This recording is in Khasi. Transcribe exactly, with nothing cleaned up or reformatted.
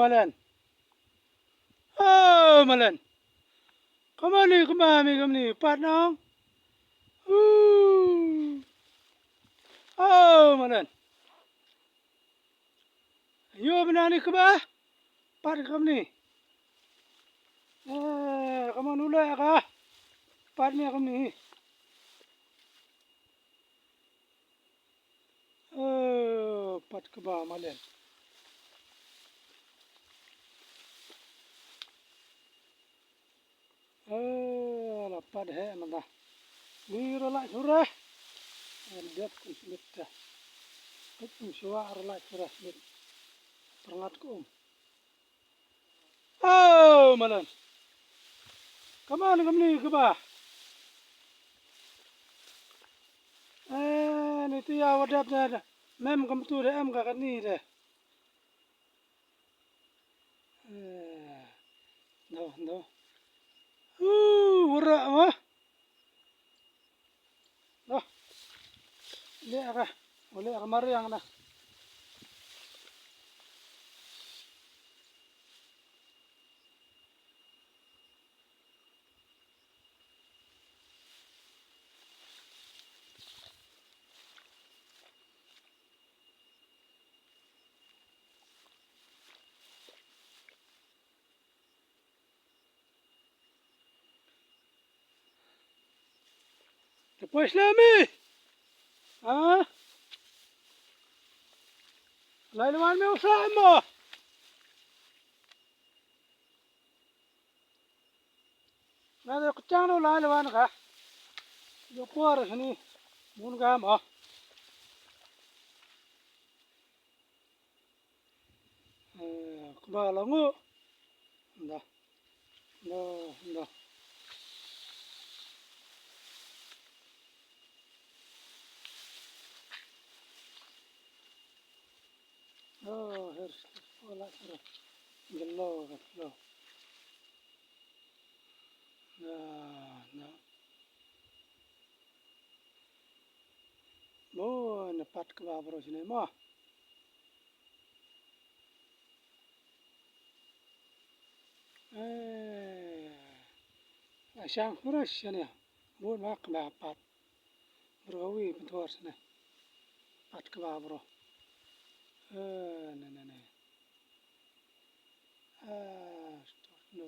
Malen. Oh, malen. Kamani, kamani, kamani, pat nong. Ooh. Oh, malen. Yo, bana ni kaba. Pat kamani. Eh, kaman ule ka. Pat ni kamani. Eh, pat kaba malen. Eh, la pat he manda. Ni ro la sura. Em dep kum smit ta. Kum shuwa ro la sura smit. Perngat kum. Oh, malan. Kaman kamni kaba. Eh, ni tu ya wadap da. Mem kam tu da em ka kani da. Eh, no, no. Uh, wara ma. Noh. Leh ka. Leh ka mariang na. Te poi shlem i. Ha? Lai lwan me u sa mo. Na de kchang no lai lwan ka. Yo por ni. Mun ga mo. Eh, kba la ngu. Nda. Nda, nda. Oh, her, oh, la, her. Gelo, gelo. Nda, nda. Mo, na pat kba bro sini mo. Eh, a shang hura shane. Bun ma kba pat. Bro wi pynthor shane. Pat kba bro. Eh, ne, ne, ne. Ah, stop, no.